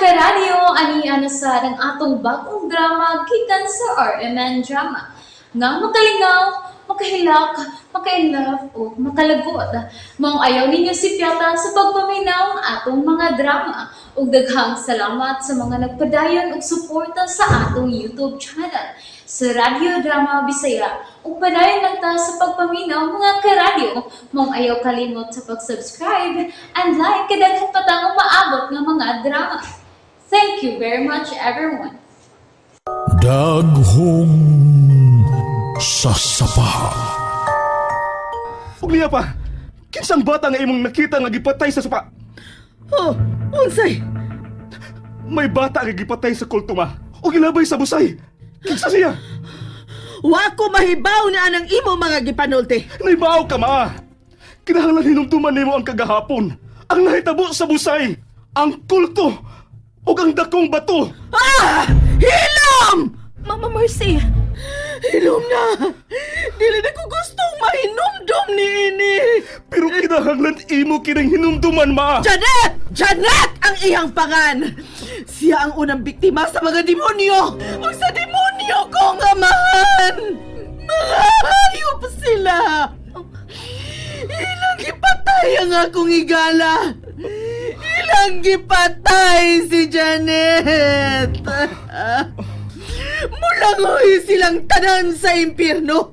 Karadyo, ani ana sa ang atong bagong drama gikan sa RMN Drama. Nga makalingaw, makahilak, maka-inlove o makalagot. Maong ayaw ninyo sipyata sa pagpaminaw ang atong mga drama. Ug daghang salamat sa mga nagpadayon og suporta sa atong YouTube channel sa Radyo Drama Bisaya. Ug padayon lang ta sa pagpaminaw, mga karadyo. Maong ayaw kalimot sa pag-subscribe and like kay daghan pa tang umaabot nga mga drama. Thank you very much, everyone. Daghong sa sapa. Ug niya pa, kinsang bata nga imong nakita nga gipatay sa sapa? Oh, unsay? May bata nga gipatay sa kulto, ma. Ug gilabay sa busay. Kinsa siya? Wa ko mahibaw na anang imo mga gipanulti. Nahibaw ka, ma. Kinahanglan hinumduman nimo ang kagahapon. Ang nahitabo sa busay. Ang kulto. Ug ang dakong bato. Ah! Hilom! Mama Mercy! Hilom na! Dili na ko gustong mahinumdum ni ini. Pero kinahanglan imo kining hinumduman, ma. Janet! Janet ang iyang pangan! Siya ang unang biktima sa mga demonyo! Ug sa demonyo ko nga amahan! Mga hayop sila! Ilang gipatay ang akong higala! Ilang gipatay si Janet! Mulangoy silang tanan sa impyerno!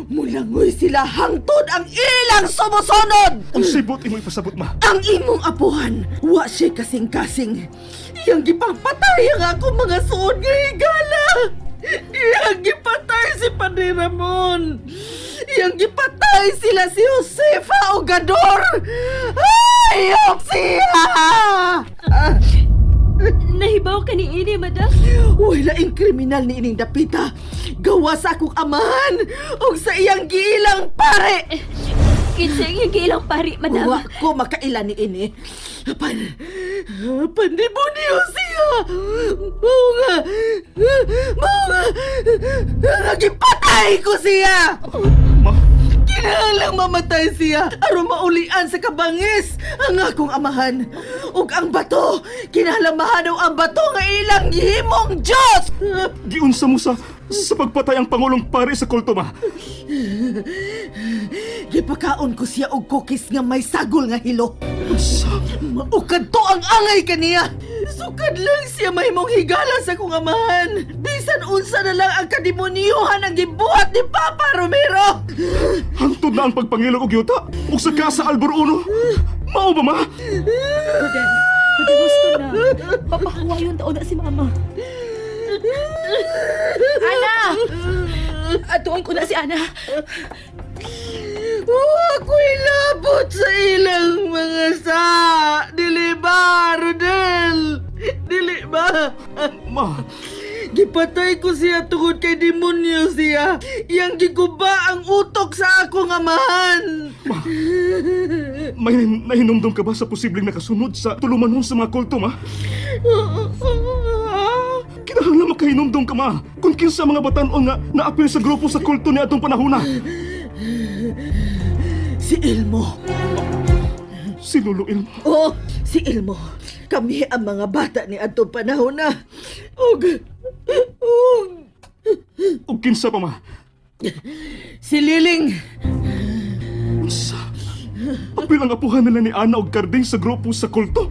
Mulangoy sila hangtod ang ilang sumusunod! Unsay buot imo ipasabot, ma? Ang imong apuhan, wa siya kasing-kasing. Iyang gipangpatay ang akong mga suod nga higala. Iyang gipatay si Padre Ramon. Iyang gipatay sila si Josefa Ogador. Ayok siya! Nahibaw ka ni ini, madam. Uy, laing kriminal ni ining dapita. Gawa sa akong amahan ug sa iyang giilang pare. Kinsa ang iyang pari, madam? Wa ko makaila ni ini. Apan, apan demonyo siya. Mao nga, mao nga, nagipatay ko siya. Ma, Kinahanglang mamatay siya aron maulian sa kabangis ang akong amahan. Ug ang bato, kinahanglang mahanaw ang bato nga ilang gihimong Diyos. Giunsa mo sa pagpatay ang pangulong pare sa kulto, ma? Gipakaon ko siya og cookies nga may sagol nga hilo. Unsa? Maukad to ang angay kaniya. Sukad lang siya mahimong higala sa kong amahan. Bisan unsa na lang ang kademonyohan ang gibuhat ni Papa Romero. Hangtod na ang pagpangilog og yuta ug sa Casa Albor Uno. Mao ba, ma? Rodel, Rodel, gusto na. Papahuwayon taon na si Mama. Ana! Atuon ko na si Ana. Wa ko'y labot sa ilang mga sa. Dili ba, Rodel? Dili ba? Ma, Gipatay ko siya tungod kay demonyo siya. Iyang giguba ang utok sa akong amahan. May nahinumdum ka ba sa posibleng nakasunod sa tulumanon sa mga kulto, ma? Kinahanglan makahinumdum ka, ma. Kung kinsa mga batan-on nga naapil sa grupo sa kulto ni atong panahona. Si Elmo. Si Lolo Elmo. Oh, si Elmo. Kami ang mga bata ni atong panahon na. Ug Ug kinsa pa, ma? si Liling. Unsa? Apil ang apuhan nila ni Ana og Karding sa grupo sa kulto.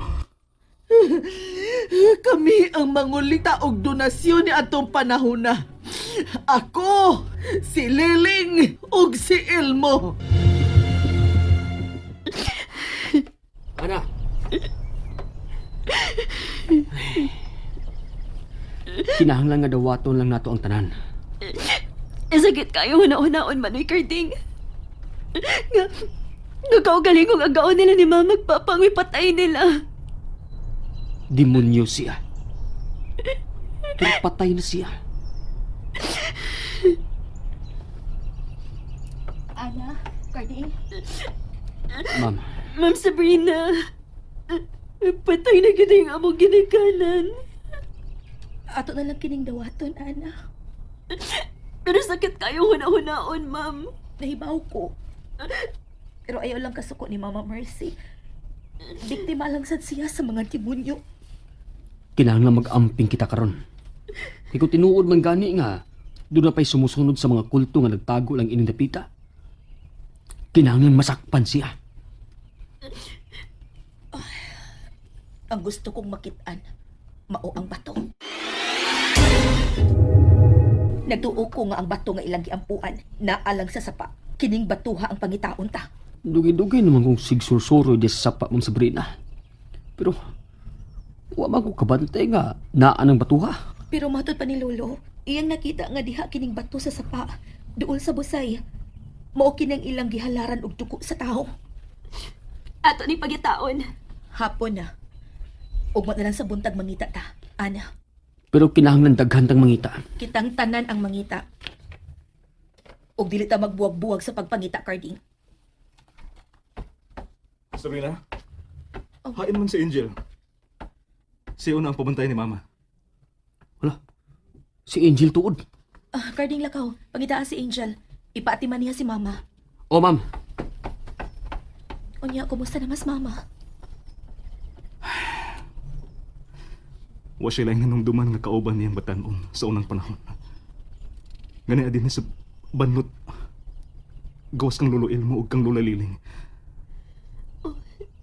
Kami ang mangulita og donasyon ni atong panahon na. Ako, si Liling, ug si Elmo. Ana. Kinahanglan nga dawaton lang nato ang tanan. Sakit kayo huna-hunaon manoy Karding. Nga, nga kaugalingong agaon nila ni Mama magpapang patay nila. Demonyo siya. Pero patay na siya. Ana, Karding. Ma'am, Ma'am Sabrina, patay na gid yung among ginikanan. Ato na lang kining dawaton, Ana. Pero sakit kayo huna-hunaon, ma'am. Nahibaw ko. Pero ayaw lang kasuko ni Mama Mercy. Biktima lang sad siya sa mga demonyo. Kinahanglan mag-amping kita karon. Kay kung tinuod man gani nga, doon na pa'y sumusunod sa mga kulto nga nagtago lang ining dapita. Kinahanglan masakpan siya. Ang gusto kong makitaan, mao ang bato. Nagtuo ko nga ang bato nga ilang giampuan, naalang sa sapa. Kining batuha ang pangitaon ta. Dugay-dugay naman kung sigsursuro di sa sapa, Ma'am Sabrina. Pero, wa man ko kabantay nga naa ng batuha. Pero matod pa ni Lolo, iyang nakita nga diha kining bato sa sapa, duol sa busay. Mao kinang ilang gihalaran og dugo sa tawo. Ato ni pagitaon. Hapon na. Ugma na lang sa buntag mangita ta. Ana, Pero kinahanglan daghan tang mangita. kitang tanan ang mangita. Ug dili ta magbuwag-buwag sa pagpangita, Carding. Sabrina? Hain man si Angel. Siya una ang pabantay ni Mama. Wala. Si Angel tuod. Ah, Carding lakaw, pangitaa si Angel. Ipaatiman niya si Mama. O ma'am, Unya, kumusta na mas Mama? Wa siya lang nanumduman nga kauban niyang batanon sa unang panahon. Gani adin sa banlot. Gawas kang Lolo Elmo ug kang Lola Liling.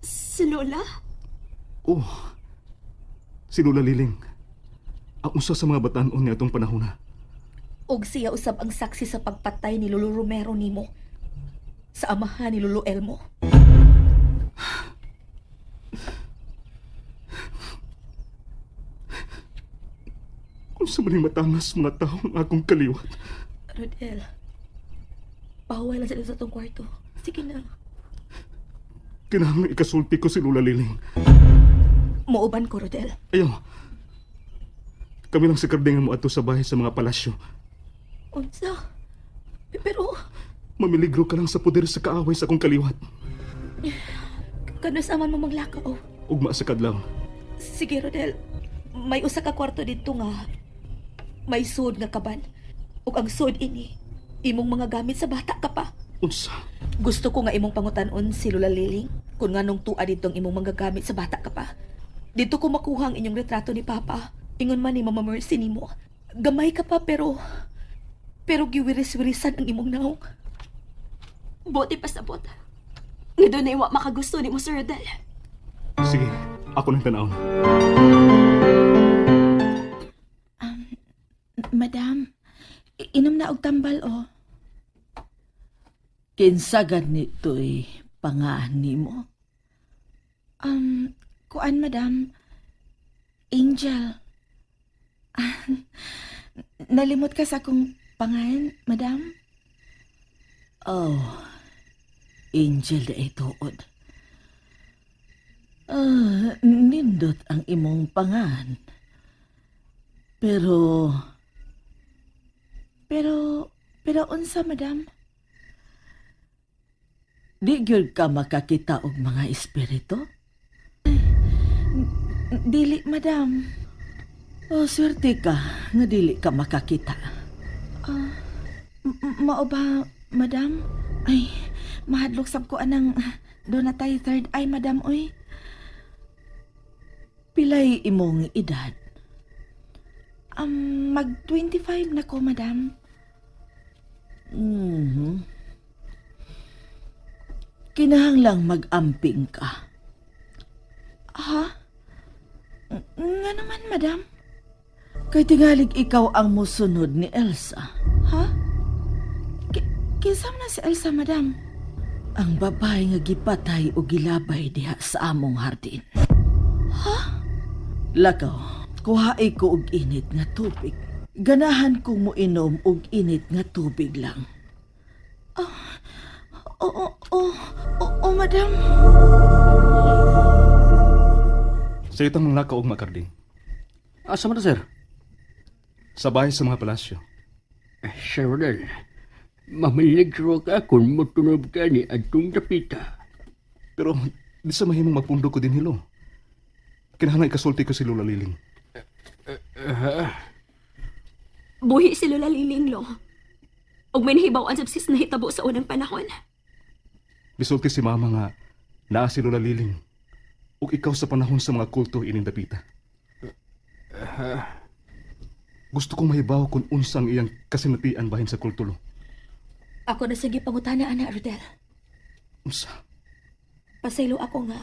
Si Lola? Oh, si Lola Liling. Ang usa sa mga batanon niya atong panahon na. Og siya usab ang saksi sa pagpatay ni Lolo Romero nimo. Sa amahan ni Lolo Elmo. Kung sa maling matangas mga tao ang akong kaliwat. Rodel, pahuway lang sila sa tong kwarto. Sige na. Kinahanglan ikasulti ko si Lola Liling. Muuban ko, Rodel. Ayaw. Kami lang sa kardingan mo ato sa bahay sa mga palasyo. Unsa? Pero, Mamiligro ka lang sa poder sa kaaway sa akong kaliwat. kanus aman mo maglakaw. Ugma sa kadlaw. Sige, Rodel. May usa ka kwarto dito nga. May sud nga kaban. Ug ang sud ini, imong mga gamit sa bata ka pa. Unsa? Gusto ko nga imong pangutan-on si Lola Liling kung nganong tua dito ang imong mga gamit sa bata ka pa. Dito ko makuha ang inyong retrato ni Papa. Ingon man ni Mama Mercy nimo. Gamay ka pa pero pero giwiris-wirisan ang imong naong. Bote pa sa bot. Nga doon na iwa makagusto ni mo, Sir Rodel. Sige, ako nang tanawon. Madam, inom na og tambal oh. Kinsa ganito'y pangaan nimo? Kuan madam. Angel. Nalimot ka sa akong pangalan, madam? Oh, Angel na ituod. Ah, nindot ang imong pangan. Pero, Pero unsa, madam? di gyud ka makakita og mga espiritu? Dili, madam. Oh, swerte ka nga dili ka makakita. Mao ba, madam? Ay, mahadlok sab ko anang doon na tayo third eye, madam, oy. Pilay imong edad. Mag 25 na ko, madam. Kinahanglang mag-amping ka. Ha? Nga naman, madam. Kay tingalig ikaw ang musunod ni Elsa. Ha? Kinsa man na si Elsa, madam? Ang babae nga gipatay o gilabay diha sa among hardin. Ha? Lakaw, kuhae ko og init nga tubig. Ganahan kong moinom og init nga tubig lang. Oo, oo, oo, madam. Sa itang mga ugma, Karding. Asa man na, sir? Sa bahay sa mga palasyo. Eh, Sir Rodel, mamiligro ka kung mutunob ka ni Adtong Dapita. Pero di sa mahimong magpundo ko din hilo. Kinahanglan ikasulti ko si Lola Liling. Buhi si Lola Liling, lo. Og may nahibaw-an sa sis nahitabo sa unang panahon. Bisulti si Mama nga naa si Lola Liling. Ug ikaw sa panahon sa mga kulto ining dapita. Gusto kong mahibaw kung unsang iyang kasinatian bahin sa kultulo. Ako na sige pangutana, ana, Rodel. Unsa? Pasaylo ako nga.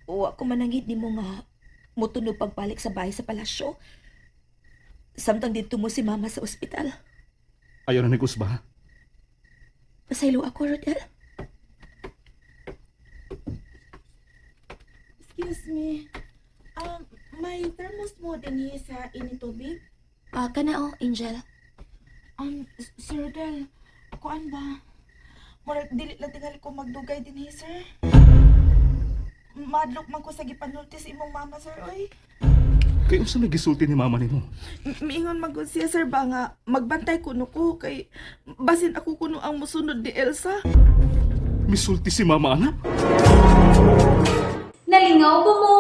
Wa ko manangit nimo nga mutunog pagbalik sa bahay sa palasyo. Samtang didto mo si mama sa ospital. Ayaw na nag-usba. Pasaylo ako, Rodel. Excuse me. May thermos mo din sa ini tubig? Ah, kana oh, Angel. Sir Rodel, kuan ba? Murag dili lang tingali ko magdugay din sir. Madlok man ko sa gipanulti sa imong mama, sir, oy. Kay unsa may gisulti ni mama nimo? Miingon man gud siya, sir, ba nga magbantay kuno ko kay basin ako kuno ang musunod ni Elsa. Misulti si mama ana? Nalingaw ba mo?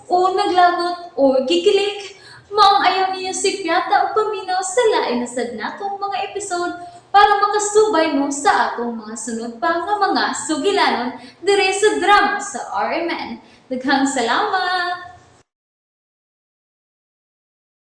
O naglagot o gikilig? Maong ayaw niyo si Piata o paminaw sa lain na sad natong mga episode para makasubay mo sa atong mga sunod pa nga mga sugilanon dire sa drama sa RMN. Daghang salamat!